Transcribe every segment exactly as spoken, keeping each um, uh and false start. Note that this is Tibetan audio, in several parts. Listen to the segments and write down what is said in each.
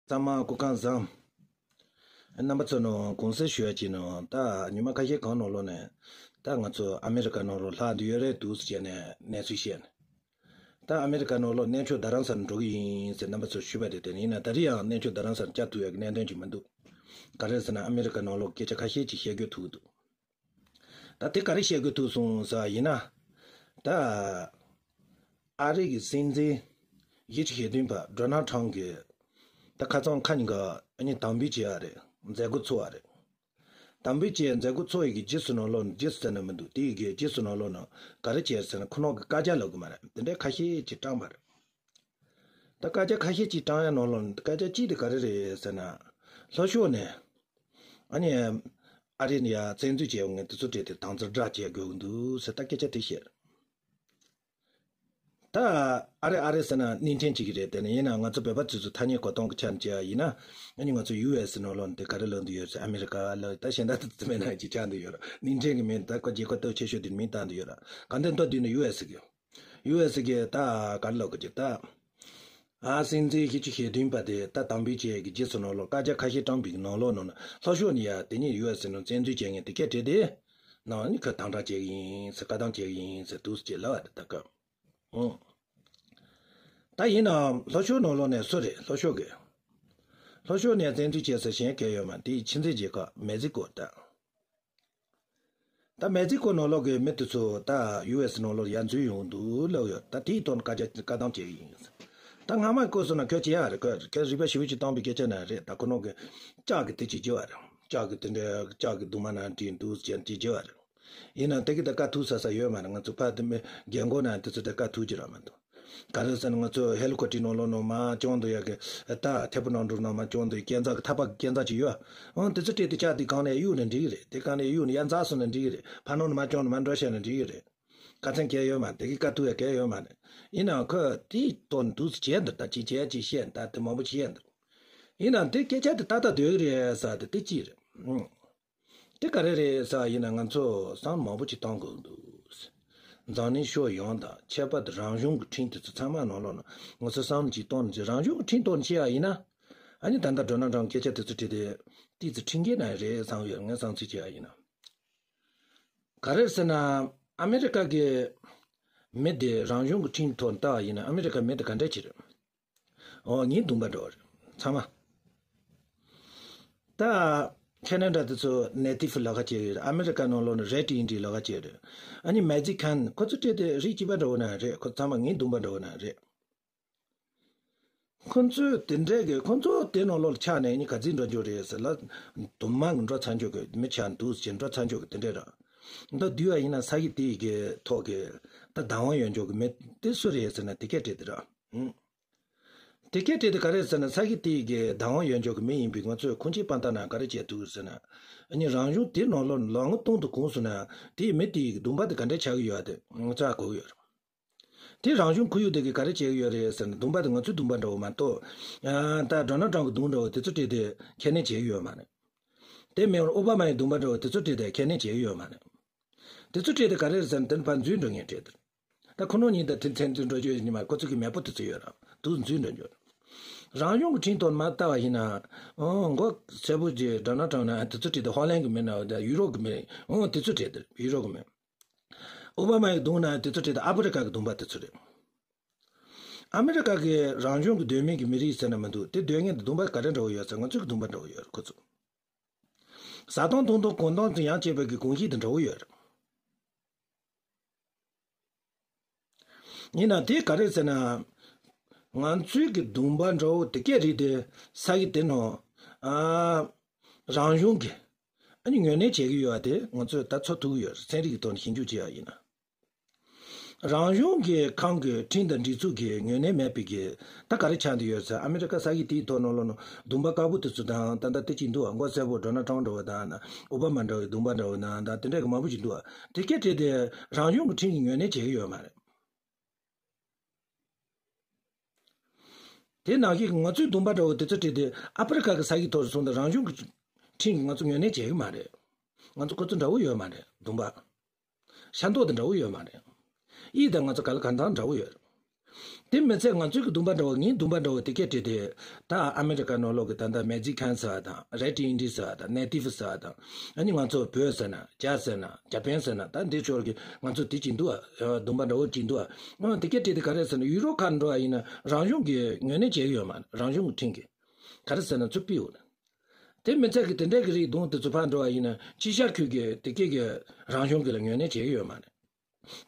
གཙང་མ་སྐུ་ཁམས་བཟང་། རྣམ་པ་ཚོ་ནང་གུང་སེང་ཞུ་ཡ་ཅིག་ནང་ད་ཉི་མ་ཁ་ཤས་གོང་ནང་ལོགས་ནས་ད་ང་ཚོ་ཨ་མེ་རི་ཀ་ནང་ལོགས་ལྷག་འདི་ཡོད་རེད་འདུག་ཟེར་ནས་གནས་ཚུལ་བཤད་ནས། ད་ཨ་མེ་རི་ཀ་ནང་ལོགས་གནས་མཆོག་རྡ་རམ་ས་ལ་འགྲོ་གི་ཡིན་ཟེར་རྣམ་པ་ཚོ་ཞུས་པ་དེ་དེ་ཡིན་ན་ད་རེས་ཡང་གནས་མཆོག་རྡ་རམ་ས་ལ་བཅར་ཐུབ་ཡ་གི་གནད་དོན་ཅིག་མི་འདུག་ག་རེ་ཟེར་ན་ཨ་མེ་རི་ཀ་ནང་ལོགས་སྐད་ཆ་ཁ་ཤས་ཅིག་བཤད་རྒྱུ་ཐུག་འདུག་ད་དེ་ག་རེ་བཤད་དགོས་ཐུག་སོང་ཟེར་བ་ཡིན་ན། ད་ཨ་རི་གི་སྲིད་འཛིན་བཞི་བཅུ་ཞེ་བདུན་པ་ཌོ་ནལ་ཊམ་གྱིས་ད་ཁ་སང་ཁ་ཉིན་ག་ཨ་ནི་དམ་འབུལ་བྱས་པ་རེད། མཛད་སྒོ་ཚོགས་པ་རེད། དམ་འབུལ་བྱས་མཛད་སྒོ་ཚོགས་ཡི་གི་རྗེས་སུ་ནང་ལོགས་རྗེས་སུ་ཟེར་ན་མི་འདུག་དེ་ཡི་གི་རྗེས་སུ་ནང་ལོགས་ནང་ག་རེ་བྱས་ཟེར་ན་ཁོ་ནོ་གི་བཀའ་རྒྱ་ལབ་གི་མ་རེད། དེ་འདྲའི་ཁ་ཤས་ཅིག་བཀྲམ་པ་རེད། ད་བཀའ་རྒྱ་ཁ་ཤས་ཅིག་བཀྲམ་ཡ་ནང་ལོགས་ནས་བཀའ་རྒྱ་གཅིག་དེ་ག་རེ་རེད་ཟེར་ན། ལྷོ་ཕྱོགས་ནས་ཨ་ནི་ཨ་རི་ནས་ཡ་བཙན་འཛུལ་བྱས་ཡོང་མཁན་དེ་ཚོ་གྲས་དེ་དམ་ཚིག་སྒྲ་བཅད་དགོས་ཀྱི་འདུག་ཟེར་ད་སྐད་ཆ་དེ་བཤད། ད་ཨ་རི་ཨ་རི་ཟེར་ན་གནས་ཕྲན་གཅིག་གི་རེད། དེ་ནས་ཡིན་ན་ང་ཚོ་བོད་པ་ཚོས་ཚོ་ཐ་སྙད་གོ་སྟངས་ཀྱི་ཆ་ནས་བྱས་ཡ་ཡིན་ན། ཨ་ནི་ང་ཚོ་ཡུ་ཨེ་སི་ནང་ལོགས་ནས་དེ་ག་རེ་ལབ་འདུག་ཡོད་ཟེར་ཨ་མེ་རི་ཀ་ལབ་ད་གཞན་དག་དེ་ཚོ་མེད་ན་ཅིག་ཆགས་འདུག་ཡོད་ར། གནས་ཕྲན་གྱི་མིང་ད་ཁོ་རྒྱལ་ཁབ་སྟོབས་ཆེ་ཤོས་དེ་མིང་བཏགས་འདུག་ཡོད་ར། ག་འདི་མདོར་བསྡུས་ན་ཡུ་ཨེ་སི་གི་ཡུ་ཨེ་སི་གི་ད་ག་རེ་ལབ་དགོས་ཀྱི་ད། ཨ་སྲིད་འཛིན་བཞི་བཅུ་ཞེ་བདུན་པ་དེ་ད་དམ་འབུལ་བྱས་ཀྱི་རྗེས་སུ་ནང་ལོགས་བཀའ་རྒྱ་ཁ་ཤས་བཀྲམ་པའི་ནང་ལོགས་ནང་ལྷོ་ཕྱོགས་ནས་ཡ་དེ་ཉིད་ཡུ་ཨེ་སི་ནང་བཙན་འཛུལ་བྱས་མཁན་དེ་སྐད་བྲིས་ཏེ། ནང་ནི་ཁོ་དམ་དྲག་བྱེད་ཀྱི་ཡིན་ཟེར་བཀའ་དམ་བྱེད་ཀྱི་ཡིན་ཟེར་འདུག་ཟེར་ལབ་པ་རེད་ད་སྐབས། ཨོ། ད་ཡིན་ནའང་ལྷོ་ཕྱོགས་ནང་ལོགས་ནས་སུ་རེད་ལྷོ་ཕྱོགས་ཀྱི། ལྷོ་ཕྱོགས་ནས་བཙན་འཛུལ་བྱས་ཟེར་གཞན་གལ་ཡོད་མ་དེའི་ཕྱི་འཛིན་རྒྱལ་ཁབ་མེག་སི་ཀོ་ད། ད་མེག་སི་ཀོ་ནང་ལོགས་ཀྱི་མི་དེ་ཚོ་ད་ཡུ་ཨེ་སི་ནང་ལོགས་ཡར་འཛུལ་ཡོང་འདུག་ལབ་ཡོད། ད་དེའི་དོན་བཀའ་རྒྱ་བཀའ་དམ་བྱེད་ཀྱི་ཡིན། ད་སྔ་མ་བཀོད་སོང་ན་ཁོས་བྱེད་ཡ་རེད། ཁོས་ཁོས་རིག་པ་ཞེ་པོ་ཅིག་བཏང་པའི་སྐད་ཆ་ན་རེད། ད་ཁོ་ནོ་གི་ལྕགས་ཀྱི་དེ་ཅིག་བྱེད་པ་རེད། ལྕགས་ཀྱི་དེ་འདྲའི་ལྕགས་ཀྱི་གདུང་མ་ན་བྲིས་འདུག་ཅན་ཅིག་བྱེད་པ་རེད། ཡིན་ནའང་དེ་གི་ད་བཀའ་ཐུག་ས་ས་ཡོད་མ་རེད། ང་ཚོ་ཕ་དེ་མི་རྒན་གོག་ན་དེ་ཚོ་ད་བཀའ་ཐུག་གི་ར་མ་འདུག་ག་རེ་ཟེར་ན་ང་ཚོ་ཧེ་ལི་ཀོ་ཊར་ནང་ལོགས་ནང་མ་བཅོང་འདུག་ཡ་གི་ད་ཐེ་པོ་ནང་འགྲོ་ནང་མ་བཅོང་འདུག་ཡ་སྐས་འཛེག་གི་ཐག་པ་གི་སྐས་འཛེག་ཅིག་ཡོད། ཨང་དེ་ཚོ་སྤྲད་དེ་ལྕགས་དེ་གང་ནས་གཡུག་ནས་འགྲིག་གི་རེད། དེ་གང་ནས་གཡུག་ནས་ཡར་འཛེག་སོང་ན་འགྲིག་གི་རེད། ཕར་ནང་ནས་མ་བཅོང་ནས་མ་འགྲོ་བྱས་ན་འགྲིག་གི་རེད། ཁ་ཚན་གལ་ཡོད་མ་རེད། དེ་གི་བཀའ་ཐུག་ཡ་གལ་ཡོད་མ་རེད། ཡིན་ནའང་ཁོས་དེའི་དོན་འདུག་སེ་བྱས་འདུག་ད་ཅི་བྱས་ཅི་བཤད་ད་དེ་མང་པོ་ཅི་བཤད་འདུག་ཡིན་ནའང་དེ་སྐད་ཆ་དེ་ཏག་ཏག་སྡོད་གི་རེད་ཟེར་དེ་དེ་ཅི་རེད། ཨང་། དེ་ག་རེ་རེད་ཟེར་ཡིན་ན་ང་ཚོ་བསམ་མང་པོ་ཅིག་བཏང་དགོས་འདུག་འཛམ་གླིང་ཕྱོགས་ཡོངས་དང་ཁྱད་པར་དུ་རང་བྱུང་གི་ཁྲིམས་དེ་ཚོ་ཚང་མ་ནང་ལོགས་ན་ང་ཚོ་བསམ་ཅིག་བཏང་ནས་རང་བྱུང་གི་ཁྲིམས་ཐོག་ནས་བཤད་ཡ་ཡིན་ན། ཨ་ནི་ད་ལྟ་ཌོ་ནལ་ཊམ་སྐད་ཆ་དེ་ཚོ་དྲིས་ཏེ་ཏིས་ཁྲིམས་འགལ་ན་རེད་བསམ་ཡོད། ངས་བསམ་ཚུལ་བྱས་ཡ་ཡིན་ན། ག་རེ་ཟེར་ན་ཨ་མེ་རི་ཀ་གི་མི་དེ་རང་བྱུང་གི་ཁྲིམས་ཐོག་ནས་བལྟ་བ་ཡིན་ན་ཨ་མེ་རི་ཀ་མི་དེ་ག་འདྲ་ཅིག་རེད། ཨོ་ངའི་སྡུག་པ་འདྲ་བོ་རེད་ཚང་མ། ད་ཁེ་ན་ཌ་དེ་ཚོ་ནེ་ཊིབ་ལབ་ཁ་ཅིག་རེད། ཨ་མེ་རི་ཀ་ནང་ལོགས་ནས་རེཌ་ཨིན་ཌི་ཡན་ལབ་ཁ་ཅིག་རེད། ཨ་ནི་མེག་སི་ཁན་ཁོ་ཚོ་སྤྲད་དེ་རིགས་གཅིག་པ་འདྲ་བོ་ན་རེད། ཁོ་ཚང་མ་ངའི་སྡུག་པ་འདྲ་བོ་ན་རེད། ཁོ་ཚོས་དེ་འདྲས་གི་ཁོ་ཚོ་དེ་ནང་ལོགས་ལ་ཆགས་ནས་ནི་ག་ཚིག་འགྲོ་རྒྱུ་རེད་ཟེར་ལ། དུ་མ་གི་འགྲོ་ཚར་འཇོག་གི་མི་ཆགས་འདུག་ཟེར་འགྲོ་ཚར་འཇོག་གི་དེ་འདྲས་ར། མདོར་བསྡུས་པ་ཡིན་ན་ས་གི་དེ་ཡི་གི་ཐོག་གི་ད་བདག་དབང་ཡོད་འཇོག་གི་མི་དེ་སུ་རེད་ཟེར་ན་དེ་སྐད་དྲིས་དེ་ར། ཨང་། དེ་སྐད་དྲིས་དེ་ག་རེ་ཟེར་ན་ས་གི་དེ་ཡི་གི་བདག་དབང་ཡོད་འཇོག་གི་མི་ཡིན་པས་ང་ཚོས་ཁུངས་སྐྱེལ་དཔང་རྟགས་ན་ག་རེ་བྱས་འདུག་ཟེར་ན། ཨ་ནི་རང་བྱུང་དེ་ནང་ལོགས་ལོ་ངོ་སྟོང་དུ་གུང་སོང་ན་དེའི་མི་དེ་ཡི་གི་སྡུག་པ་དེ་ག་འདྲས་ཆགས་ཀྱི་ཡོད་དེ་ང་ཚོས་ཧ་གོ་གི་ཡོད་རེད། དེ་རང་བྱུང་ཁོར་ཡུག་དེ་གིས་ག་རེ་བྱེད་ཀྱི་ཡོད་རེད་ཟེར་ན་སྡུག་པ་དེ་ང་ཚོའི་སྡུག་པ་འདྲ་བོ་མ་གཏོགས། ཨ་ད་ཌོ་ནལ་ཊམ་གྱི་སྡུག་འདྲ་བོ་དེ་ཚོ་སྤྲད་དེ་ཁས་ལེན་བྱེད་ཀྱི་ཡོད་མ་རེད། དེ་མིན་ཨོ་བྷ་མ་ཡི་སྡུག་པ་འདྲ་བོ་དེ་ཚོ་སྤྲད་དེ་ཁས་ལེན་བྱེད་ཀྱི་ཡོད་མ་རེད། དེ་ཚོ་སྤྲད་དེ་ག་རེ་རེད་ཟེར་ན་དེ་ནི་ཕར་འཛུལ་འགྲོ་མཁན་སྤྲད་དེ། ད་ཁོ་རང་གཉིས་ད་དེ་མཚན་འཛུལ་འགྲོ་རྒྱུ་ཡིན་མ་ཁོ་ཚོ་གི་མེས་པོ་དེ་ཚོ་ཡོད་ར་དུ་འཛུལ་འགྲོ་རྒྱུ། རང་བྱུང་གི་ཁྲིམས་ཐོག་མ་ལྟ་བ་ཡིན་ན། ཨོ་མགོ་སེར་པོ་གྱི་ཌོ་ནལ་ཊམ་ན་དེ་ཚོ་སྤྲད་དེ་ཧོ་ལན་གི་མི་ན་ད་ཡུ་རོབ་གི་མི་ཨོ་དེ་ཚོ་སྤྲད་དེ་ཡུ་རོབ་གི་མི། ཨོ་བྷ་མ་ཡི་སྡུག་ན་དེ་ཚོ་བྲིས་ཏེ་ཨ་ཕི་རི་ཀ་གི་སྡུག་པ་དེ་ཚོ་རེད། ཨ་མི་རི་ཀ་གི་རང་བྱུང་གི་སྡོད་མིན་གྱི་མི་རིགས་ཟེར་ན་མི་འདུག་དེ་སྡོད་མཁན་དེ་སྡུག་པ་ག་རེ་འདྲ་བོ་ཡོད་ཟེར་ང་ཚོ་གི་སྡུག་པ་འདྲ་བོ་ཡོད་རེད་ཁོ་ཚོ། བཟའ་བཏུང་འཐུང་སྟངས་གོན་སྟངས་དང་ཡང་བཅས་པའི་གི་གོམས་གཤིས་དེ་འདྲ་བོ་ཡོད་རེད། ཡིན་ན་དེ་ག་རེ་ཟེར་ན། ང་ཚོའི་གི་སྡུག་པ་འདྲ་བོ་དེ་སྐད་རིགས་དེ་ས་གི་དེ་ནང་ཨ་རང་བྱུང་གི་ཨ་ནི་ངོས་ལེན་བྱེད་ཀྱི་ཡོད་པ་དེ་ང་ཚོས་ད་ཚོར་ཐུབ་ཀྱི་ཡོད་རེད། ཚན་རིག་གི་ཐོག་ནས་ཞིབ་འཇུག་བྱེད་ཡ་ཡིན་ན། རང་བྱུང་གི་ཁམས་ཀྱི་ཁྲིམས་དང་སྒྲིག་འཛུགས་ཀྱི་ངོས་ལེན་མེད་པའི་གི་ད་ག་རེ་ཆགས་བསྡད་ཡོད་ཟེར་ཨ་མི་རི་ཀ་ས་གི་དེའི་ཐོག་ནང་ལོགས་ནང་སྡུག་པ་དཀར་པོ་དེ་ཚོ་དང་ད་ལྟ་དེ་གཅིག་འདུག་བ། མགོ་སེར་པོ་ཌོ་ནལ་ཊམ་འདྲ་བོ་དང་ཨོ་བྷ་མ་འདྲ་བའི་སྡུག་པ་འདྲ་བོ་དང་ད་དེ་འདྲ་གི་མང་པོ་ཞིག་འདུག་བ། དེ་སྐད་བྲིས་ཏེ་རང་བྱུང་གི་ཁྲིམས་ཀྱི་ངོས་ལེན་བྱེད་ཀྱི་ཡོད་མ་རེད། དེ་ནང་བཞིན་ང་ཚོའི་སྡུག་པ་འདྲ་བོ་དེ་ཚོ་བྲིས་ཏེ་ཨ་ཕི་རི་ཀ་གི་ས་གི་ཐོག་སོང་དུས་རང་བྱུང་གི་ཁྲིམས་ཀྱི་ང་ཚོ་ངོས་ལེན་བྱེད་ཀྱི་མ་རེད། ང་ཚོ་ཁོ་ཚོ་འདྲ་བོ་ཡོད་མ་རེད་སྡུག་པ། ཤ་མདོག་དེ་འདྲ་བོ་ཡོད་མ་རེད། ཡིད་དང་ང་ཚོ་ག་ལ་གང་འཚམ་འདྲ་བོ་ཡོད་རེད། དེ་མི་ཚད་ང་ཚོའི་གི་སྡོམ་པ་འདྲ་བོ། ངའི་སྡོམ་པ་འདྲ་བོ་དེ་སྐད་བྲིས་ཏེ། ད་ཨ་མེ་རི་ཀ་ནང་ལོགས་ཀྱི་ད་ལྟ་མེག་སི་ཁན་ཟེར་བ་དང་། རེད་ཨིན་ཌི་ཟེར་བ་དང་། ནེ་ཊིབ་ཟེར་བ་དང་། ཨ་ནི་ང་ཚོ་བོད་ཟེར་ན། རྒྱ་ཟེར་ན། ཇ་པན་ཟེར་ན། ད་འདི་ཕྱོགས་ཀྱི་ང་ཚོ་དེ་བྱེད་འདུག་ཨ། སྡོམ་པ་འདྲ་བོ་བྱེད་འདུག་ཨ། ཨ། དེ་སྐད་བྲིས་ཏེ་ག་རེ་ཟེར་ན། ཡུ་རོབ་ཁག་འགྲོ་བ་ཡིན་ན་རང་གཞུང་གི་ངོས་ནས་བྱེད་ཀྱི་ཡོད་མ་རེད། རང་གཞུང་གི་ཁྲིམས་ཀྱིས། ག་རེ་ཟེར་ན་ཚུར་ཕུད་འོང་། དེ་མི་ཚད་ཀྱི་དེ་འདྲའི་གི་རིགས་གདོང་དེ་ཚོ་ཕར་འགྲོ་བ་ཡིན་ན་ཕྱི་ཤར་ཁུལ་གྱི་དེ་སྐད་ཀྱི་རང་གཞུང་གི་ལ་ངོས་ནས་བྱེད་ཀྱི་ཡོད་མ་རེད།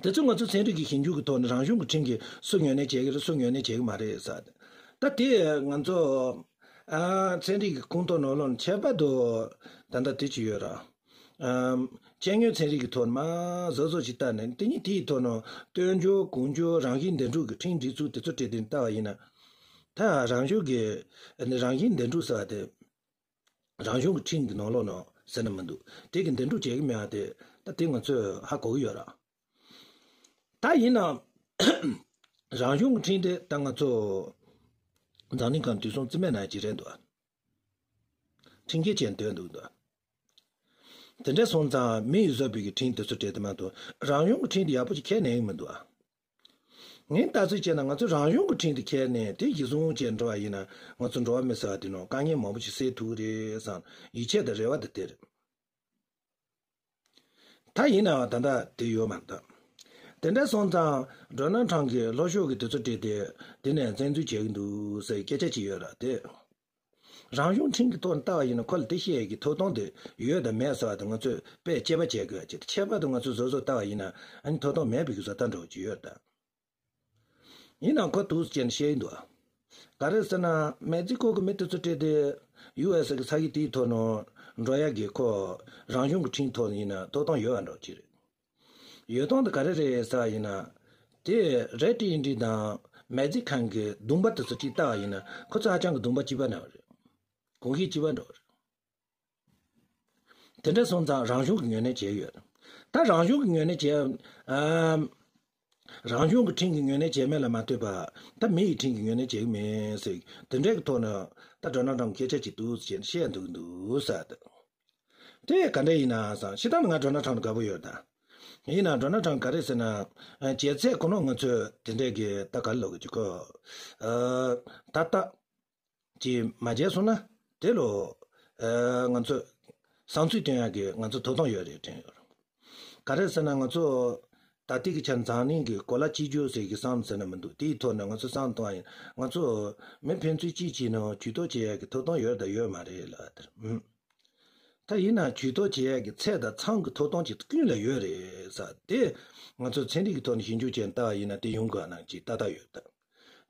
དེ་ཚོ་ང་ཚོ་ཚན་རིག་གི་ཞིབ་འཇུག་གི་ཐོག་ནས་རང་གཞུང་གི་ཁྲིམས་ཀྱིས་སུ་ངོས་ནས་བྱེད་ཀྱི་རེད། སུ་ངོས་ནས་བྱེད་ཀྱི་མ་རེད་ཟེར། ད་དེ་ང་ཚོ་ཨ་ཚན་རིག་གི་ཁོངས་གཏོགས་ནང་ལོགས་ནས་ཁྱད་པར་དུ་ད་ལྟ་དེ་ཅིག་ཡོད་ར། ཨམ། སྤྱི་དངོས་ཚན་རིག་གི་ཐོག་ནས་མར་གཟབ་གཟབ་ཅིག་བལྟས་ནས། དེ་ཉིད་དེའི་ཐོག་ནས་བསྟུན་ཕྱོགས་གོང་ཕྱོགས་རང་བཞིན་བདེན་གྲུབ་ཀྱི་ཁྲིམས་སྒྲིག་ཚུལ་དེ་ཚོ་བྲིས་ཏེ་བལྟ་བ་ཡིན་ན། ད་རང་གཞུང་གི་རང་བཞིན་བདེན་གྲུབ་ཟེར་བ་དེ། རང་གཞུང་གི་ཁྲིམས་ཀྱི་ནང་ལོགས་ནས་ཟེར་ན་མི་འདུག་དེ་གི་འདེམས་སྒྲུག་བྱེད་ཀྱི་མེད་པ་དེ་ད་དེ་ང་ཚོས་ཧ་གོ་གི་ཡོད་ར། ད་ཡིན་ནའང་རང་གཞུང་གི་ཁྲིམས་དེ་ད་ང་ཚོ་འཛམ་གླིང་སྒང་དུས་སང་རྩིས་མེད་ནང་ཅིག་རེད་འདུག་ཁྲིམས་འགལ་བྱས་འདོན་འདུག་འདུག་དེ་འདྲ་སོང་ཙང་མི་ཡིས་བཟོས་པའི་གི་ཁྲིམས་དེ་ཚོ་སྤྲད་དེ་མ་གཏོགས། རང་གཞུང་གི་ཁྲིམས་དེ་ཡག་པོ་ཅིག་ཁྱེར་ནས་ཡོད་མི་འདུག་ཨ། ངས་ལྟ་ཚུལ་བྱས་ན་ང་ཚོ་རང་གཞུང་གི་ཁྲིམས་དེ་ཁྱེར་ནས་དེ་གཞི་བཟུང་བྱས་འགྲོ་བ་ཡིན་ན། ང་ཚོ་འགྲོ་བ་མི་ཟེར་བ་དེ་ནང་དཀའ་ངལ་མང་པོ་ཞིག་སེལ་ཐུབ་ཀྱི་རེད་བསམ་ཡིད་ཆེས་དང་རེ་བ་དེ་དེ་རེད། ད་ཡིན་ནའང་ད་ལྟ་དེ་ཡོད་མ་རེད། དེ་འདྲ་སོང་ཙང་ཌོ་ནལ་ཊམ་གྱིས་ལྷོ་ཕྱོགས་ཀྱི་དེ་ཚོ་སྤྲད་དེ་དེ་ནས་བཙན་འཛུལ་བྱེད་ཀྱི་འདུག་ཟེར་སྐད་ཆ་ཅིག་ཡོད་ར། དེ་རང་གཞུང་ཁྲིམས་ཀྱི་ཐོག་ནས་ལྟ་བ་ཡིན་ན་ཁོ་ལ་དེ་བཤད་ཀྱི་ཐོབ་ཐང་དེ་ཡོད་དང་མེད་ཟེར་བ་དེ་ང་ཚོས་དཔེ་དཔྱད་པ་བྱེད་དགོས་ཀྱི་རེད། ཁྱད་པར་དུ་ང་ཚོས་བཟོ་བཟོ་ལྟ་བ་ཡིན་ན་ཨ་ནི་ཐོབ་ཐང་མེད་པའི་གི་བཟོ་ལྟ་འདྲ་བོ་ཅིག་ཡོད་ད། ཡིན་ནའང་ཁོ་འདུག་སེ་བྱས་ནས་བཤད་ཀྱི་འདུག་ཨ། ག་རེ་ཟེར་ན་མེག་སི་ཀོ་གི་མི་དེ་ཚོ་སྤྲད་དེ་ཡུ་ཨེ་སི་གི་ས་ཡིག་དེའི་ཐོག་ནས་འགྲོ་ཡག་གི་ཁོ་རང་གཞུང་གི་ཁྲིམས་ཐོག་ནས་ཡིན་ན་ཐོབ་ཐང་ཡོད་པ་འདྲ་བོ་ཅིག་རེད། ཡོད་སྟངས་དེ་ག་རེ་རེད་ཟེར་བ་ཡིན་ན། དེ་རེད་ཨིན་ཌི་དང་མེག་སི་ཁན་གྱི་སྡོམ་པ་དེ་ཚོ་གཅིག་ལྟ་བ་ཡིན་ན་ཁོ་ཚོ་ཧ་ཅང་གི་སྡོམ་པ་གཅིག་པ་འདྲ་བ་རེད། གོམས་གཤིས་གཅིག་པ་འདྲ་བ་རེད། དེ་འདྲ་སོང་ཙང་རང་གཞུང་གི་ངོས་ནས་བྱས་ཡོད། ད་རང་གཞུང་གི་ངོས་ནས་བྱས། ཨམ། རང་གཞུང་གི་ཁྲིམས་ཀྱི་ངོས་ནས་བྱས་མེད་ལ་མ་ལྟོས་པ། ད་མི་ཡི་ཁྲིམས་ཀྱི་ངོས་ནས་བྱས་ཀྱི་མེད་ཟེར། དེ་འདྲའི་གི་ཐོག་ནས་ད་ཌོ་ནལ་ཊམ་སྐད་ཆ་ཅིག་འདུག་ཟེར་བཤད་འདུག་འདུག་ཟེར། དེ་ག་འདྲ་ཡིན་ན་བསམ། སྤྱིར་བཏང་ང་ཌོ་ནལ་ཊམ་དགའ་པོ་ཡོད་ད། ཡིན་ན་ཌོ་ནལ་ཊམ་ག་རེ་ཟེར་ན། བྱས་ཚད་ཁོ་ནོ་ང་ཚོས་དེ་འདྲའི་གི་ད་ག་ལོག་གི་ཅིག་གོ། ཨ། ད་ལྟ་ཅིག་མ་བྱས་སོང་ན་དེ་ལོ། ཨ། ང་ཚོས་བསམ་ཚུལ་སྟོན་ཡག་གི་ང་ཚོ་ཐོབ་ཐང་ཡོད་རེད་དྲན་ཡོད། ག་རེ་ཟེར་ན་ང་ཚོ་ད་ལྟའི་གི་ཆར་འཛམ་གླིང་གི་གོ་ལ་གཅིག་གྱུར་ཟེར་གི་བསམ་ཟེར་ན་མི་འདུག་དེའི་ཐོག་ནས་ང་ཚོ་བསམ་བཏང་ཡིན། ང་ཚོ་མི་ཕན་ཚུན་གཅིག་གཅིག་ནང་ཇུས་གཏོགས་བྱེད་ཡག་གི་ཐོབ་ཐང་ཡོད་དང་ཡོད་མ་རེད་ལབ་དེར། ཨུམ། ད་ཡིན་ན་ཇུས་གཏོགས་བྱེད་ཡག་གི་ཚད་དང་མཚམས་ཀྱི་ཐོབ་ཐང་ཅིག་ཀུན་ལ་ཡོད་རེད་ཟེར། དེ་ང་ཚོ་ཚན་རིག་གི་ཐོག་ནས་ཞིབ་འཇུག་བྱས་ལྟ་བ་ཡིན་ན་དེ་ཡོང་དགོས་ན་ཅིག་ཏག་ཏག་ཡོད་ད།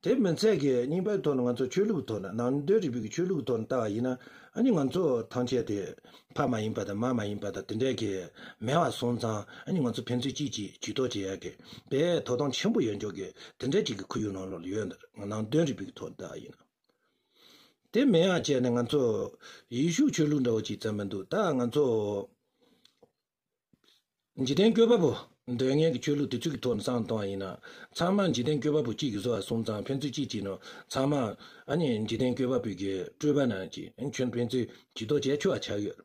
དེ་མི་ཚད་ཀྱི་རྙིང་པའི་ཐོག་ནས་ང་ཚོ་ཆོས་ལུགས་ཐོག་ནས་ནང་དོན་རིག་པའི་གི་ཆོས་ལུགས་ཐོག་ནས་ལྟ་བ་ཡིན་ན་ཨ་ནི་ང་ཚོ་ཐམས་ཅད་དེ་ཕ་མ་ཡིན་པ་དང་མ་མ་ཡིན་པ་དང་དེ་འདྲའི་གི་མེད་པ་སོང་ཙང་ཨ་ནི་ང་ཚོ་ཕན་ཚུན་གཅིག་གཅིག་ཇུས་གཏོགས་བྱེད་ཡག་གི་དཔེ་ཐོབ་ཐང་ཆེན་པོ་ཡོད་འཇོག་གི་དེ་འདྲའི་གཅིག་གི་ཁོར་ཡུག་ནང་ལོགས་ལ་ཡོད་འདུག་ནང་དོན་རིག་པའི་གི་ཐོག་ནས་ལྟ་བ་ཡིན་ན། དེ་མེད་ཡ་བྱས་ནས་ང་ཚོ་ཡེ་ཤུ་ཆོས་ལུགས་འདྲ་བོ་ཅིག་ཙམ་མི་འདུག་ད་ང་ཚོ་འཇིག་རྟེན་བཀོད་པ་པོ་འདོད་མཁན་གྱི་ཆོས་ལུགས་དེ་ཚོ་གི་ཐོག་ནས་བསམ་བཏང་བ་ཡིན་ན། ཚང་མ་འཇིག་རྟེན་བཀོད་པ་པོ་གཅིག་གིས་བཟོས་པ་སོང་ཙང་ཕན་ཚུན་གཅིག་གཅིག་ནང་ཚང་མ་ཨ་ནི་འཇིག་རྟེན་བཀོད་པ་པོའི་གི་སྤྲུལ་པ་ནང་གཅིག་ཨ་ནི་ཁྱོད་ཕན་ཚུན་ཇུས་གཏོགས་བྱས་ཆོག་པ་ཆགས་ཡོད།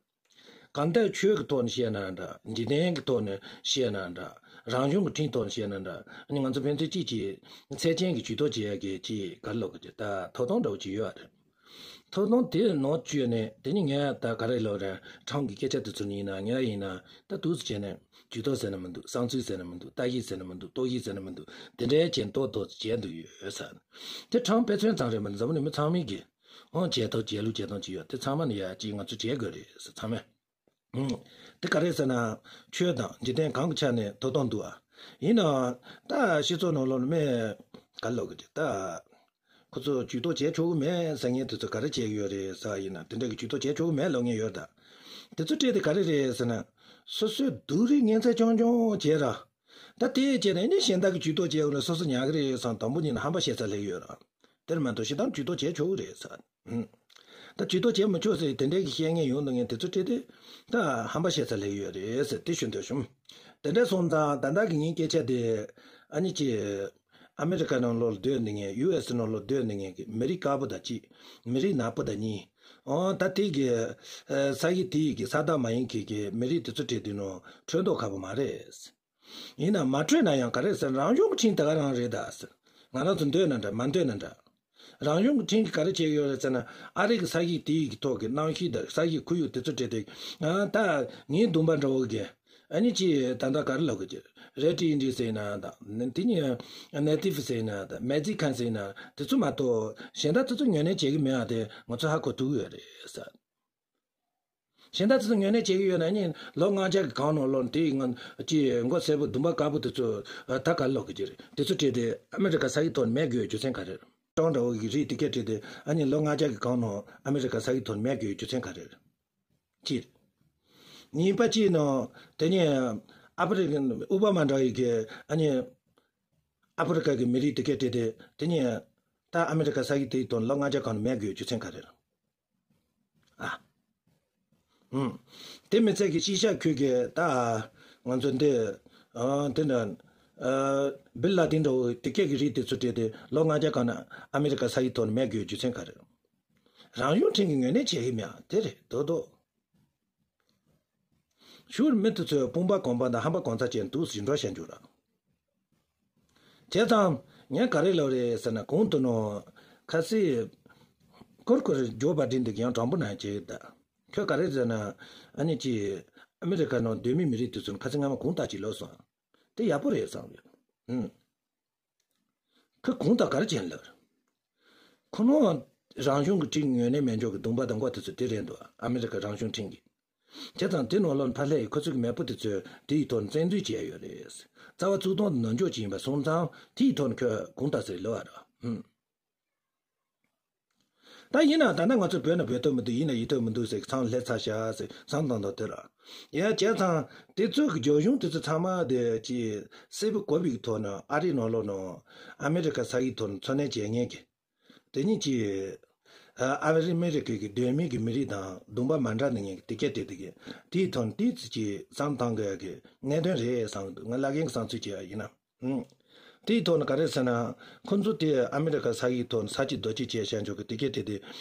གང་ལྟར་ཆོས་ཀྱི་ཐོག་ནས་བཤད་ན་འདྲ། འཇིག་རྟེན་གྱི་ཐོག་ནས་བཤད་ན་འདྲ། རང་གཞུང་གི་ཁྲིམས་ཐོག་ནས་བཤད་ན་འདྲ། ཨ་ནི་ང་ཚོ་ཕན་ཚུན་གཅིག་གིས་ཚད་ཅན་གྱི་ཇུས་གཏོགས་བྱེད་ཡ་གི་ཅིག་ག་རེ་ལབ་དགོས་ཀྱི་ད་ཐོབ་ཐང་འདྲ་བོ་ཅིག་ཡོད་རེད། ཐོབ་ཐང་དེ་ནང་བཅུག་ནས་དེ་ནི་ངས་ད་ག་རེ་ལབ་རེད། ཊམ་གི་སྐད་ཆ་དེ་ཚོ་ནི་ཡིན་ན་ངས་ཡིན་ན་ད་འདུག་སེ་བྱས་ནས་ཇུས་གཏོགས་ཟེར་ན་མི་འདུག་བསམ་ཚུལ་ཟེར་ན་མི་འདུག་ལྟ་གཞི་ཟེར་ན་མི་འདུག་རྟོག་ཞིབ་ཟེར་ན་མི་འདུག་དེ་འདྲའི་བྱས་ཏོག་ཏོག་བྱས་འདུག་ཡོད་ས་རེད། དེ་ཊམ་དཔེ་མཚོན་ཙམ་རེད་མ་གཏོགས་འཛམ་བུ་གླིང་མི་ཚང་མས་གི་ཨང་བྱས་ཐོག་བྱས་ལུགས་བྱས་སྟངས་ཅིག་ཡོད། དེ་ཚང་མ་ནི་ཡ་ཅིག་ང་ཚོ་བྱེད་དགོས་རེད་ཟེར་ཚང་མས། ཨང་། དེ་ག་རེ་ཟེར་ན། ཆོས་དང་འཇིག་རྟེན་གང་གི་ཆ་ནས་ཐོབ་ཐང་འདུག་ཨ། ཡིན་ནའང་ད་སྤྱི་ཚོགས་ནང་ལོགས་ནས་མི་ག་ལོག་གི་ད། ཁོ་ཚོ་ཇུས་གཏོགས་བྱེད་ཆོག་གི་མེད་ཟེར་མཁན་དེ་ཚོ་ག་རེ་བྱེད་ཀྱི་ཡོད་རེད་ཟེར་བ་ཡིན་ན། དེ་འདྲ་གི་ཇུས་གཏོགས་བྱེད་ཆོག་གི་མེད་ལབ་མཁན་ཡོད་ད། དེ་ཚོ་སྤྲད་དེ་ག་རེ་རེད་ཟེར་ན། སོ་སོའི་སྡུག་རུས་ངན་ཚད་ཆུང་ཆུང་བྱས་ར། ད་དེ་བྱས་ནས་ནི་གཞན་དག་གི་ཇུས་གཏོགས་བྱས་ཡོང་ན་སོ་སོ་ཉར་གི་རེད་བསམ་དང་པོ་ཉིད་ནས་ཧམ་པ་བཤད་ས་སླེབས་ཡོད་ར། དེར་མ་གཏོགས་ཞེ་དྲག་ཇུས་གཏོགས་བྱེད་ཆོག་གི་རེད་ཟེར། ཨུམ། ད་ཇུས་གཏོགས་བྱེད་མི་ཆོག་ཟེར་དེ་འདྲའི་གི་བཤད་མཁན་ཡོང་འདུག་མཁན་དེ་ཚོ་སྤྲད་དེ། ད་ཧམ་པ་བཤད་ས་སླེབས་ཡོད་རེད་ཟེར་དེ་ཞུ་འདོད་བྱུང་། དེ་འདྲ་སོང་ཙང་ད་ལྟ་གི་ངའི་སྐད་ཆ་དེ། ཨ་ནི་ཅི། ཨ་མེ་རི་ཀ་ནང་ལོགས་ལ་སྡོད་འདུག་མཁན། ཡུ་ཨེ་སི་ནང་ལོགས་སྡོད་འདུག་མཁན་གི་མི་རིགས་དཀར་པོ་དང་གཅིག་མི་རིགས་ནག་པོ་དང་གཉིས། ཨོ་ད་དེ་གི། ཨ། ས་ཡི་དེ་ཡི་གི་ས་དང་མ་ཡིན་མཁན་གི་མི་རིགས་དེ་ཚོ་སྤྲད་དུས་ནང་འཕྲོད་མདོག་ཁ་པོ་མ་རེད། ཡིན་ན་མ་འཕྲོད་ན་ཡང་ག་རེ་ཟེར། རང་གཞུང་གི་ཁྲིམས་དེ་ག་རང་རེད་ད་ཟེར། ང་རང་ཚོ་འདོད་ན་འདྲ་མ་འདོད་ན་འདྲ། རང་བྱུང་གི་ཕྲན་གྱིས་ག་རེ་བྱེད་ཀྱི་ཡོད་རེད་ཟེར་ན། ཨ་རི་གི་ས་གཞི་དེའི་གི་ཐོག་གི་གནམ་གཤིས་དང་ས་གཞི་ཁོར་ཡུག་དེ་ཚོ་བྲིས་ཏེ། ཨ་ད་ངའི་འདུན་པ་འདྲ་བོ་གི་ཨ་ནི་ཅི་ད་ལྟ་ག་རེ་ལབ་དགོས་ཀྱི། རེད་ཏི་ཨིན་ཌི་ཟེར་ན་དང་དེ་ནི་ནེ་ཏིབ་ཟེར་ན་དང་མེག་ཛི་ཁན་ཟེར་ན་དེ་ཚོ་མ་གཏོགས་གཞན་དག་དེ་ཚོ་ངོས་ལེན་བྱེད་ཀྱི་མེད་ཨ། དེ་ང་ཚོ་ཧ་གོ་ཐུབ་ཀྱི་ཡོད་རེད་ཟེར། གཞན་དག་དེ་ཚོ་ངོས་ལེན་བྱེད་ཀྱི་ཡོད་ན་ནི་ལོ་ལྔ་བརྒྱ་གི་གོང་ནང་ལོགས་དེ་ང་ཅི་མགོ་སེར་པོ་འདུན་པ་དཀར་པོ་དེ་ཚོ་ད་ག་རེ་ལབ་དགོས་ཀྱི་རེད། དེ་ཚོ་བྲིས་ཏེ་ཨ་མེ་རི་ཀ་ས་གཞིའི་ཐོག་ནས་མེད་དགོས་རྒྱུ་མཚན་ག་རེ་རེད། ཀྲོང་འདྲ་བོ་གི་རིགས་དེ་གས་བྲིས་ཏེ་ཨ་ནི་ལོ་ལྔ་བརྒྱ་གི་གོང་ནང་ཨ་མེ་རི་ཀ་ས་གཞིའི་ཐོག་ནས་མེད་དགོས་རྒྱུ་མཚན་ག་རེ་རེད། གཅིག་གཉིས་པ་གཅིག་ནང་དེ་ནས་ཨ་ཕི་རི་ཀ་ཨོ་བྷ་མ་འདྲ་བའི་གི་ཨ་ནི་ཨ་ཕི་རི་ཀ་གི་མི་རིགས་དེ་གས་བྲིས་ཏེ་དེ་ནས་ད་ཨ་མེ་རི་ཀ་ས་གཞི་དེའི་ཐོག་ལོ་ལྔ་བརྒྱ་གོང་ནས་མེད་དགོས་རྒྱུ་མཚན་ག་རེ་རེད། ཨ། ཨུམ། དེ་མི་ཚད་ཀྱི་ཤི་ཤ་ཁུལ་གྱི་ད་ང་ཚོ་འདི་ཨ་དེ་འདྲ་ཨ་བིལ་ལ་དིན་འདྲ་བོ་དེ་སྐད་ཀྱི་རིགས་དེ་ཚོ་བྲིས་ཏེ་ལོ་ལྔ་བརྒྱ་གོང་ན་ཨ་མེ་རི་ཀ་ས་ཡི་ཐོག་ནས་མེད་དགོས་རྒྱུ་མཚན་ག་རེ། རང་བྱུང་ཕྲན་གྱིས་ངོས་ལེན་བྱེད་ཀྱི་མེད་ཨ། དེ་རེད་དོ་དོ། ཞུ་བར་མི་དེ་ཚོས་དཔུང་པ་གོང་པ་དང་ཧམ་པ་གོང་ཚ་ཅན་འདུག་ཟིན་འགྲོ་བཤད་འཇུག་ར། བྱས་ཙང་ངས་ག་རེ་ལབ་རེད་ཟེར་ན་གོང་དུ་ནོ་ཁ་སི་ཀོར་ཀོར་ཇོ་བྷ་ཌིན་འདི་ཡང་དྲང་པོ་ན་བྱེད་ད། ཁྱོད་ག་རེ་ཟེར་ན་ཨ་ནི་ཅི་ཨ་མི་རི་ཀ་ནང་སྡོད་མི་མི་རིགས་དེ་ཚོ་ཁ་སི་སྔ་མ་གོང་ལྟ་ཅིག་ལོས་སོང་། དེ་ཡག་པོ་རེད་བསམ་ཡོད། ཨུམ། ཁོས་གོང་ལྟ་ག་རེ་བྱས་ལབ། ཁོ་ནོ་རང་བྱུང་གི་ཁྲིམས་ངོས་ནས་མེད་འཇོག་གི་གདོང་པ་དང་མགོ་དེ་ཚོ་དེ་རེད་འདུག་ཨ་མི་རི་ཀ་རང་བྱུང་ཁྲིམས་ཀྱི། བྱས་ཙང་དེ་ནང་ལོགས་ཕར་སླེབས་ཡི་ཁོ་ཚོ་གི་མེས་པོ་དེ་ཚོས་དེའི་ཐོག་ནས་བཙན་འཛུལ་བྱས་ཡོད་རེད། རྩ་བ་གཙུག་སྟོང་དུ་ནང་འཇོག་བྱས་ཡིན་པ་སོང་ཙང་དེའི་ཐོག་ནས་ཁོས་གོང་ལྟ་ཟེར་ལོ་བ་ར། ཧུམ། ད་ཡིན་ན་ད་ལྟ་ང་ཚོ་བོད་ན་བོད་ཐོག་མི་འདུག་ཡིན་ན་ཡིན་ཐོག་མི་འདུག་ཟེར་མཚམས་སླེབས་ཚར་ཤག་ཟེར་བསམ་བཏང་དང་དེ་ར། ཡ་བྱས་ཙང་དེ་ཚོ་གི་རྒྱབ་གཞུང་དེ་ཚོ་ཚང་མ་དེ་ཅི་སེར་པོ་གོ་བའི་ཐོག་ནས་ཨ་རི་ནང་ལོགས་ནང་ཨ་མི་རི་ཀ་ས་ཡི་ཐོག་ནས་འཚོ་གནས་བྱེད་མཁན་གྱི། དེ་ཉིད་ཀྱིས་ཨ་ཨ་རི་ཨ་མི་རི་ཀའི་གི་སྡོད་མི་གི་མི་རིགས་དང་གདོང་པ་མ་འདྲ་ནི་ངེས་ཀྱི་དེ་སྐད་དེ་དེ་གི་དེའི་ཐོག་ནས་དེའི་ཚིག་གི་བསམ་བཏང་གི་ཡ་གི་གནད་དོན་རེད་བསམ་གི་འདུག་ང་བླ་རྒན་གྱི་བསམ་ཚུལ་བྱས་པ་ཡིན་ན། ཨང་། དེའི་ཐོག་ནས་ག་རེ་ཟེར་ན། ཁོ་ཚོ་དེ་ཨ་མི་རི་ཀ་ས་ཡི་ཐོག་ནས་ས་བྱི་རྡོ་རྗེ་བཅས་བཤད་འཇོག་གི་དེ་སྐད་དེ་དེ་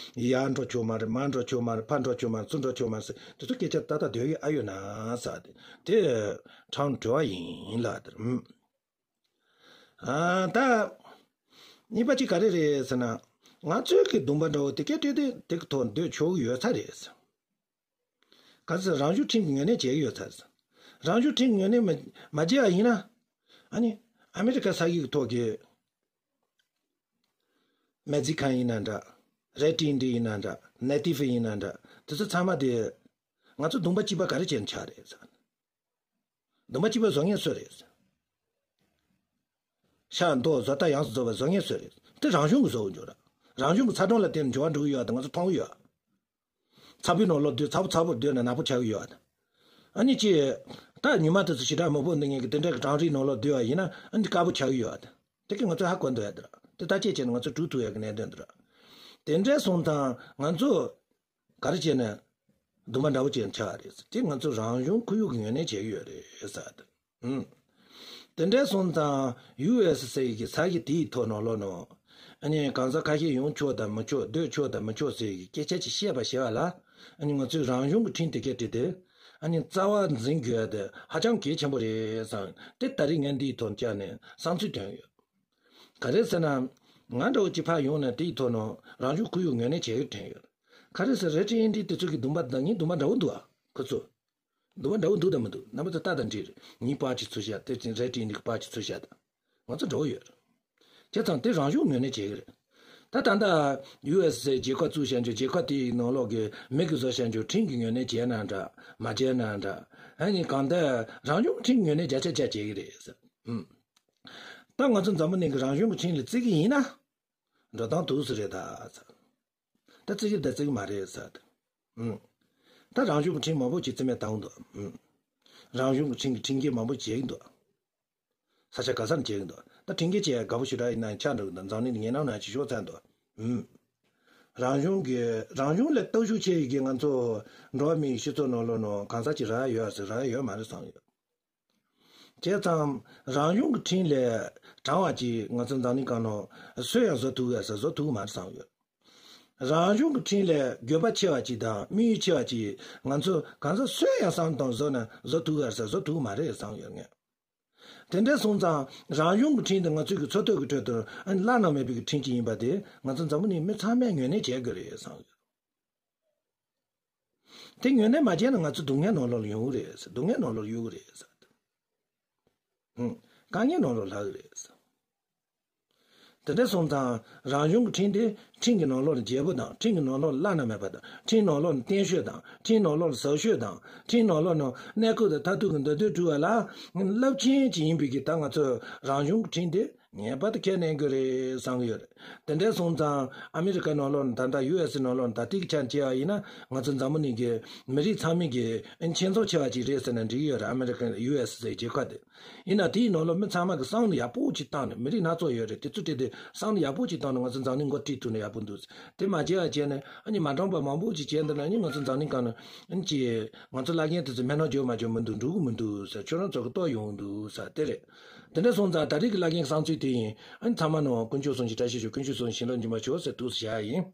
ཡར་འགྲོ་ཆོག་མ་རེད། མར་འགྲོ་ཆོག་མ་རེད། ཕར་འགྲོ་ཆོག་མ་རེད། ཚུར་འགྲོ་ཆོག་མ་རེད་ཟེར་དེ་ཚོ་སྐད་ཆ་ད་ལྟ་སྡོད་ཀྱི་ཨ་ཡོད་ན་ཟེར་དེ་དེ་དྲང་དྲི་བ་ཡིན་ལ་དེར། ཨ་ད། གཉིས་པ་གཅིག་ག་རེ་རེད་ཟེར་ན། ང་ཚོའི་གི་གདོང་པ་འདྲ་བོ་དེ་སྐད་བྲིས་ཏེ་དེ་གི་ཐོག་སྡོད་ཆོག་གི་ཡོད་ས་རེད། ག་ཚོད་རང་བྱུང་ཁྲིམས་ཀྱི་ངོས་ནས་བྱེད་ཀྱི་ཡོད་ས་རེད། རང་བྱུང་ཁྲིམས་ཀྱི་ངོས་ནས་མ་མ་བྱས་པ་ཡིན་ན། ཨ་ནི་ཨ་མེ་རི་ཀ་ས་ཡི་གི་ཐོག་གི་མེག་ཛི་ཁན་ཡིན་ན་འདྲ། རེད་ཏི་ཨིན་ཌི་ཡིན་ན་འདྲ། ནེ་ཏི་ཕི་ཡིན་ན་འདྲ། དེ་ཚོ་ཚང་མ་དེ་ང་ཚོ་གདོང་པ་གཅིག་པ་ག་རེ་བྱས་ནས་ཆགས་རེད་ཟེར། གདོང་པ་གཅིག་པ་བཟོ་མཁན་སུ་རེད། ཤ་མདོག་བཟོ་ལྟ་ཡོངས་སུ་རྫོགས་པ་བཟོ་མཁན་སུ་རེད། དེ་རང་བྱུང་གི་བཟོ་བ་འཇོག་ར། རང་བྱུང་གི་ཚ་གྲང་ལ་བརྟེན་ནས་འབྱོར་བ་འགྲོ་གི་ཡོད་དེ་ང་ཚོ་མཐོང་གི་ཡོད། ཚ་བའི་ནང་ལོགས་སྡོད་ཚ་པོ་ཚ་པོར་སྡོད་ན་ནག་པོ་ཆགས་ཀྱི་ཡོད་དེ། ཨ་ནི་ཅི། ད་ཉི་མ་དེ་ཚོ་ཞེ་དྲག་མང་པོ་འདུག་མཁན་གྱི་དེ་འདྲ་གི་གྲང་རིགས་ནང་ལོགས་སྡོད་པ་ཡིན་ན་ཨ་ནི་དཀར་པོ་ཆགས་ཀྱི་ཡོད་དེ། དེ་གི་ང་ཚོ་ཧ་གོ་འདུག་ཡ་དེ་ར། དེ་ད་ཅི་བྱས་ནས་ང་ཚོ་གྲུབ་ཐུབ་ཡ་གི་གནད་དོན་དེ་ར། དེ་འདྲ་སོང་ཙང་ང་ཚོ། ག་རེ་བྱས་ནས་གདོང་པ་འདྲ་བོ་བྱས་ནས་ཆགས་པ་རེད། དེ་ང་ཚོ་རང་བྱུང་ཁོར་ཡུག་གི་ངོས་ནས་བྱས་ཡོད་རེད་ཟེར། ཨུམ། དེ་འདྲ་སོང་ཙང་ཡུ་ཨེས་ཟེར་གྱི་ས་གཞི་དེའི་ཐོག་ནང་ལོགས་ནང་། ཨ་ནི་གང་ཟག་ཁ་ཤས་ཡོང་ཆོག་དང་མི་ཆོག་སྡོད་ཆོག་དང་མི་ཆོག་ཟེར་གྱི་སྐད་ཆ་ཅིག་བཤད་པ་ཞེས་པ་ལ། ཨ་ནི་ང་ཚོས་རང་བྱུང་གི་ཁྲིམས་དེ་གས་བྲིས་ཏེ། ཨ་ནི་རྩ་བ་འཛིན་དགོས་ཡ་དེ་ཧ་ཅང་གལ་ཆེན་པོ་རེད་བསམ་དེ་ད་རེས་ངས་འདིའི་ཐོག་བཅར་ནས་བསམ་ཚུལ་བཏོན་ཡོད། ག་རེ་ཟེར་ན། ང་འདྲ་བོ་ཅིག་ཕར་ཡོང་ནས་དེའི་ཐོག་ནང་རང་བྱུང་ཁོར་ཡུག་ངོས་ལེན་བྱེད་ཀྱི་དྲན་ཡོད། ག་རེ་ཟེར་རེད་ཏི་ཨིན་ཌི་དེ་ཚོ་གི་གདོང་པ་དང་ངའི་གདོང་པ་འདྲ་བོ་འདུག་ཨ། ཁོ་ཚོ། གདོང་པ་འདྲ་བོ་འདུག་དང་མི་འདུག་རྣམ་པ་ཚོ་ལྟ་དང་འདྲིས་རེད། ངའི་པར་ཅིག་ཚུར་བཞག་དེ་ཅིག་རེད་ཏི་ཨིན་ཌི་གི་པར་ཅིག་ཚུར་བཞག་དང་། ང་ཚོ་འདྲ་བོ་ཡོད་རེད། བྱས་ཙང་དེ་རང་བྱུང་ངོས་ལེན་བྱེད་ཀྱི་རེད། ད་ད་ལྟ་ཡུ་ཨེས་ཟེར་རྒྱལ་ཁབ་བཙུགས་བཞག་རྒྱུ་རྒྱལ་ཁབ་དེའི་ནང་ལོགས་ཀྱི་མི་གི་བཟོ་བཞག་རྒྱུ་ཁྲིམས་ཀྱི་ངོས་ལེན་བྱས་ན་འདྲ་མ་བྱས་ན་འདྲ། ཨ་ནི་གང་ལྟར་རང་བྱུང་ཁྲིམས་ངོས་ནས་བརྒྱ་ཆ་བརྒྱ་བྱེད་ཀྱི་རེད་ཟེར། ཨུམ། ད་ང་ཚོ་འཛམ་བུ་གླིང་གི་རང་བྱུང་གི་ཁྲིམས་ལ་བརྩི་གི་ཡིན་ན། འགྲོ་སྟངས་འདུག་སེ་རེད་ད་ཟེར། ད་བརྩི་གི་ད་བརྩི་གི་མ་རེད་ཟེར། ཨུམ། ད་རང་བྱུང་གི་ཁྲིམས་མང་པོ་ཅིག་རྩིས་མེད་བཏང་འདུག་ཨུམ། རང་བྱུང་གི་ཁྲིམས་ཀྱི་ཁྲིམས་འགལ་མང་པོ་བྱེད་ཀྱི་འདུག་ས་ཆ་ག་ས་ནས་བྱེད་ཀྱི་འདུག་ད་ཁྲིམས་འགལ་བྱེད་ཡ་དགའ་པོ་ཞེ་དྲག་ཡིན་ན་ཆགས་འགྲོ་གི་འདུག་འཛམ་གླིང་ངན་ནམ་ན་ཅིག་ཤོར་ཚར་འདུག་ཨུམ། རང་བྱུང་གི་རང་བྱུང་ལས་སྟོབས་ཤུགས་ཆེ་ཡི་གི་ང་ཚོ་འགྲོ་བ་མིའི་སྤྱི་ཚོགས་ནང་ལོགས་ནང་གང་ཟག་ཅིག་རག་ཡོད་ཟེར་རག་ཡོད་མ་རེད་བསམ་ཡོད། བྱས་ཙང་རང་བྱུང་གི་ཁྲིམས་ལས་དྲང་བ་ཅིག་ང་ཚོ་འཛམ་གླིང་སྒང་ནང་སུས་ཡང་བཟོ་ཐུབ་ཡོད་ཟེར་བཟོ་ཐུབ་མ་རེད་བསམ་ཡོད། རང་བྱུང་གི་ཁྲིམས་ལས་དགོས་པ་ཆེ་བ་ཅིག་དང་དམིགས་ཡུལ་ཆེ་བ་ཅིག་ང་ཚོ་གང་ཟག་སུས་ཡང་བསམ་བཏང་བཟོ་ན་བཟོ་ཐུབ་ཡོད་ཟེར་བཟོ་ཐུབ་མ་རེད་བསམ་ཡོད་ངས། དེ་འདྲ་སོང་ཙང་རང་བྱུང་གི་ཁྲིམས་དེ་ང་ཚོའི་གི་འཚོ་སྡོད་ཀྱི་ཁྲོད་དུ་བླ་ན་མེད་པའི་གི་ཁྲིམས་ཅིག་ཡིན་པ་དེ་ང་ཚོ་འཛམ་བུ་གླིང་མི་ཚང་མས་ངོས་ལེན་བྱེད་དགོས་རེད་བསམ་ཡོད། དེ་ངོས་ལེན་མ་བྱས་ན་ང་ཚོ་སྡུག་བསྔལ་ནང་ལོགས་ལ་ཡོང་གི་རེད་ཟེར། སྡུག་བསྔལ་ནང་ལོགས་ལ་གཡུག་གི་རེད་ཟེར། ཧུམ། དཀའ་ངལ་ནང་ལོགས་ལྷག་གི་རེད་ཟེར། དེ་འདྲ་སོང་ཙང་རང་བྱུང་གི་ཁྲིམས་དེ་ཁྲིམས་ཀྱི་ནང་ལོགས་ལ་རྒྱལ་པོ་དང་ཁྲིམས་ཀྱི་ནང་ལོགས་ལ་བླ་ན་མེད་པ་དང་ཁྲིམས་ནང་ལོགས་ལ་བརྟན་ཤོས་དང་ཁྲིམས་ནང་ལོགས་ལ་ཟབ་ཤོས་དང་ཁྲིམས་ནང་ལོགས་ལ་གནས་སྐབས་དང་མཐར་ཐུག་གི་འདོད་འདོད་སྒྲུབ་པ་ལ་རླབས་ཆེན་ཅིག་ཡིན་པའི་གི་ད་ང་ཚོ་རང་བྱུང་གི་ཁྲིམས་དེ་ངེས་པར་དུ་ཁས་ལེན་དགོས་རེད་བསམ་གི་ཡོད་རེད། དེ་འདྲ་སོང་ཙང་ཨ་མི་རི་ཀ་ནང་ལོགས་ནས་ད་ལྟ་ཡུ་ཨེ་སི་ནང་ལོགས་ནས་ད་ལྟའི་ཆ་བྱས་པ་ཡིན་ན་ང་ཚོ་འཛམ་བུ་གླིང་གི་མི་རིགས་ཚང་མའི་གི་ཁྱེད་ཚོ་ཆེ་བ་ཅིག་རེད་ཟེར་ན་འགྲིག་གི་ཡོད་རེད། ཨ་མི་རི་ཀ་ཡུ་ཨེ་སི་ཟེར་རྒྱལ་ཁབ་དེ་ཡིན་ན་དེའི་ནང་ལོགས་མི་ཚང་མ་གི་བསམ་བློ་ཡག་པོ་ཅིག་བཏང་ནས་མི་རིགས་སྣ་ཚོགས་ཡོད་རེད། དེ་ཚོ་གྲས་དེ་བསམ་བློ་ཡག་པོ་ཅིག་བཏང་ནས་ང་ཚོ་འཛམ་གླིང་འགོ་ཁྲིད་ཐུབ་ན་ཡག་པོ་འདུག་དེ་མ་བྱས་པ་བྱས་ནས་ཨ་ནི་མ་འགྲོ་བ་མང་པོ་ཅིག་བྱས་འདི་ན་ཨ་ནི་ང་ཚོ་འཛམ་གླིང་སྒང་ནས་ཨ་ནི་ཅིག་ང་ཚོ་བླ་རྒན་དེ་ཚོ་མེད་ན་འཇོག་མ་འཇོག་མི་འདུག་འགྲོ་གི་མི་འདུག་ཟེར། ཁྱོད་རང་ཚོ་གི་ལྟོ་ཡོང་འདུག་ཟེར་དེ་རེད། དེ་འདྲ་སོང་ཙང་ད་རེས་ཀྱི་བླ་རྒན་གསང་ཚུལ་དེ་ཡིན། ཨ་ནི་ཚང་མ་ནང་དཀོན་མཆོག་གསུམ་གྱི་བཀྲ་ཤིས་ཤོག་དཀོན་མཆོག་གསུམ་གྱི་བྱིན་རླབས་འབྱུང་བར་ཤོག་ཟེར་འདུག་ཟེར་བྱ་ཡ་ཡིན།